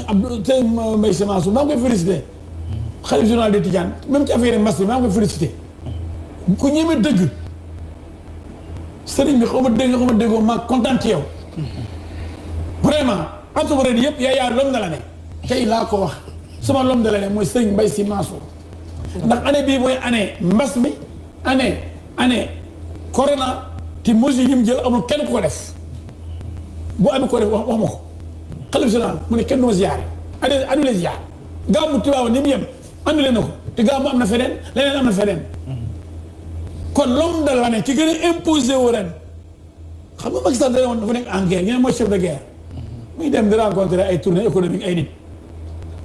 sëñ Mbaye Sy Mansour maa ngi koy félicité xalif général des Tidianes même ci affaire mbas bi maa ngi koy félicité ku ñeme dëgg sëriñ bi xaw ma dégg xaw ma déggoo maa kontaan ci yow vraiment entre ren yëpp yaa l'homme de l'année tey laa ko wax sama l'homme de l'année mooy sëriñ Mbaye Sy Mansour ndax année bii mooy année mbas mi année corona te mesures yi mu jël amul kenn ku ko def bu amee ko def wax ma ko xalif général mu ne kenn du ma ziyaare annulé ziyaar gàmmu Tiwaawan ni mu yem annulé na ko te gàmmu am na feneen leneen am na feneen kon l'homme de l'année ki gën a imposé wu ren xam nga Macky Sall da woon dafa nekk en guerre ñu ne mooy chef de guerre muy dem di rencontrer ay tournée économique ay nit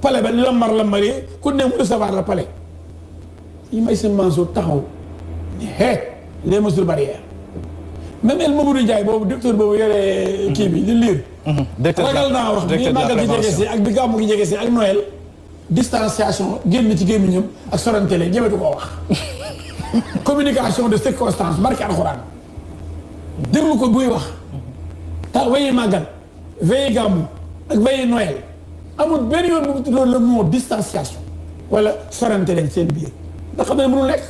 palais ba lambar yi ku ne mu recevoir la palais yi may si Mansour taxaw ne les mesures barrières même El Mamadou Ndiaye boobu docteur boobu yore kii bi di liir ragal naa wax bi màggal gi jege si ak bi gàmmu gi jege si ak Noël distanciation génn ci gémmiñam ak sorantele ñemetu koo wax communication de circonstance barke alxuraan déglu ko buy wax ta waye màggal veille gàmmu ak veille Noël amul benn yoon bu mu tuddoon le mot distanciation wala sorantele seen biir ndax xam ne mënul nekk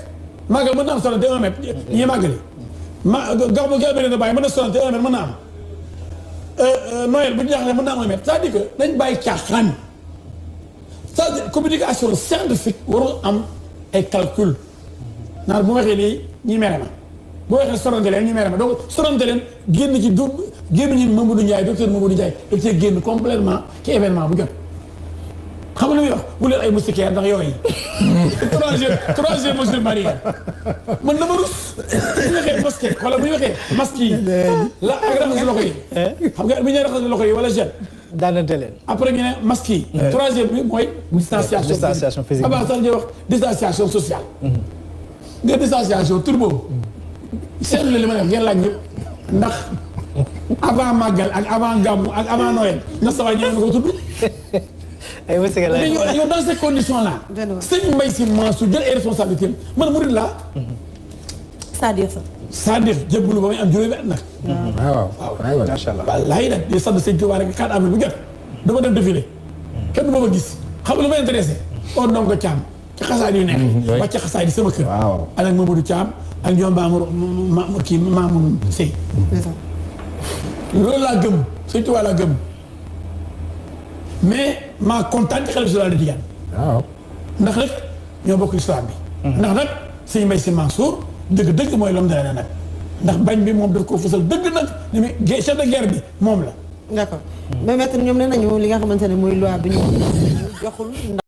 màggal mën na am sorante 1 mètre ñi màggali gàmmu ga bëri na bàyyi mën na sorante 1 mètre mën na am Noël bu ñu jaaxlee mën naa am 1 mètre c'est-à-dire que dañ bàyyi caaxaan c'est-à-dire communication scientifique warul am ay calcul naan bu waxee lii ñi mere ma bu waxee sorante leen ñi mere ma donc sorante leen génn ci du génn ñi Mamadou Ndiaye docteur Mamadou Ndiaye daf cee génn complètement ci événement bu jot xam nga lu muy wax bu leen ay moustiquaire ndax yooyu troisième mesure barrière man dama rus bu ñu waxee masque wala bu ñu waxee masque yi la ak raxas loxo yi xam nga bu ñu raxas loxo yi wala gel daanante leen après ñu ne masque yi troisième bi mooy distanciation physique avant sax ñuy wax distanciation sociale nga distanciation tur boobu seetlu li ma def ngeen laaj ñëpp ndax avant màggal ak avant gàmmu ak avant Noël nga sawaay ñëwee na ko tudd ay wërsëg la yow dans ces conditions là sëñ Mbaye Sy Mansour jël ay responsabilités man murid laa c'est-à-dire jébbalu ba may am juróomi at nag waaw macha allah wallaay nag di sant sëñ Tuubaa rek 4 avril bu jot dama dem défilé kenn du ma gis xam nga lu ma intéressé on donc Thiam ci xasaay yu nekk wàcc xasaay di sama kër ak Mamadou Thiam ak ñoom Mamour kii Mamour Sey loolu laa gëm sëñ Tuubaa laa gëm mais maa kontaan ci xalifa général des Tidianes ndax rek ñoo bokk islam bi ndax nag sëñ Mbaye Sy Mansour dëgg mooy l'homme de l'année nag ndax bañ bi moom daf ko fësal dëgg nag ni muy chef de guerre bi moom la d'accord mais maître ñoom nee nañu li nga xamante ne mooy loi bi ñu joxul